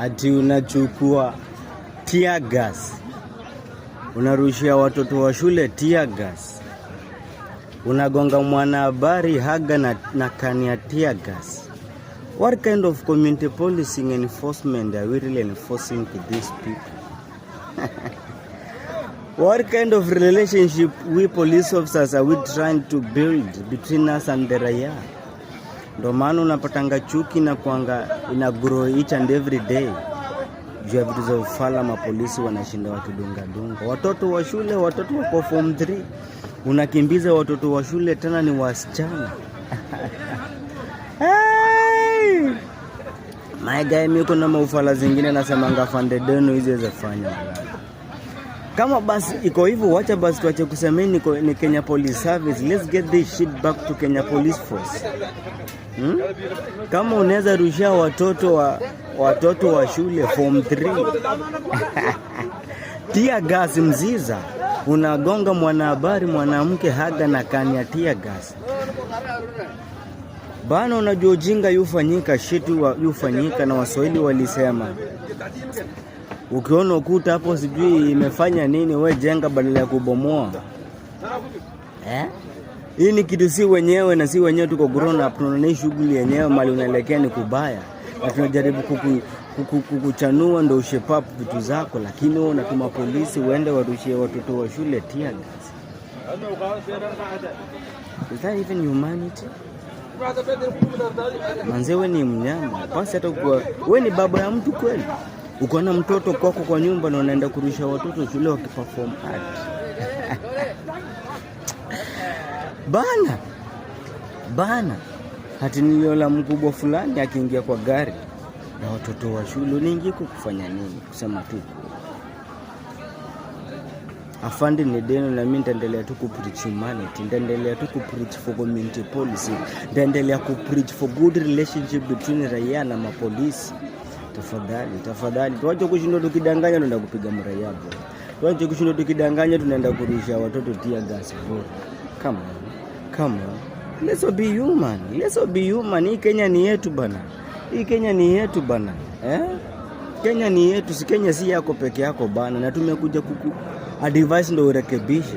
Ati unachukua tear gas, unarushia watoto wa shule tear gas, unagonga mwanahabari haga na can ya tear gas. What kind of community policing enforcement are we really enforcing to these people? What kind of relationship we police officers are we trying to build between us and the raia? Ndo maana unapatanga chuki na kuanga ina grow each and every day juu ya vitu za ufala. Mapolisi wanashinda wakidungadunga watoto wa shule, watoto wako form 3, unakimbiza watoto wa shule, tena ni wasichana. Hey! My guy, mimi kuna maufala zingine nasemanga afande Deno hizi zafanya. Kama basi iko hivyo, wacha basi tuache kusemeni ni Kenya Police Service. Let's get this shit back to Kenya Police Force. Kama unaweza rushia watoto wa shule form 3 tear gas mziza, unagonga mwanahabari mwanamke haga na can ya tear gas bana, unajua ujinga yufanyika, shit yufanyika, na Waswahili walisema ukiona ukuta hapo sijui imefanya nini, we jenga badala ya kubomoa, eh? Hii ni kitu si wenyewe na si wenyewe tuko grown up, tunaona hii shughuli yenyewe mali unaelekea ni kubaya, na tunajaribu kukuchanua ndo ushape up vitu zako, lakini wewe unatuma polisi uende warushie watoto wa shule tear gas. Is that even humanity? Manze, we ni mnyama basi, hata kwa we ni baba ya mtu kweli? Uko na mtoto kwako kwa nyumba na unaenda kurusha watoto shule wakiperform art bana bana. Hati niliona mkubwa fulani akiingia kwa gari na watoto wa shule, unaingia kufanya nini? Kusema tu afande ni Deno, na mimi nitaendelea tu kupreach humanity, nitaendelea tu kupreach for community policy, nitaendelea kupreach for good relationship between raia na mapolisi. Tafadhali, tafadhali, tuache kushindwa tukidanganya, tunaenda kupiga mraia bro. Tuache kushindwa tukidanganya, tunaenda kurusha watoto tear gas bro. Come on, come on. Let's all be human. Let's all be human. Hii Kenya ni yetu bana. Hii Kenya ni yetu bana. Eh? Kenya ni yetu, si Kenya si yako peke yako bana, na tumekuja kuku advice ndo urekebishe.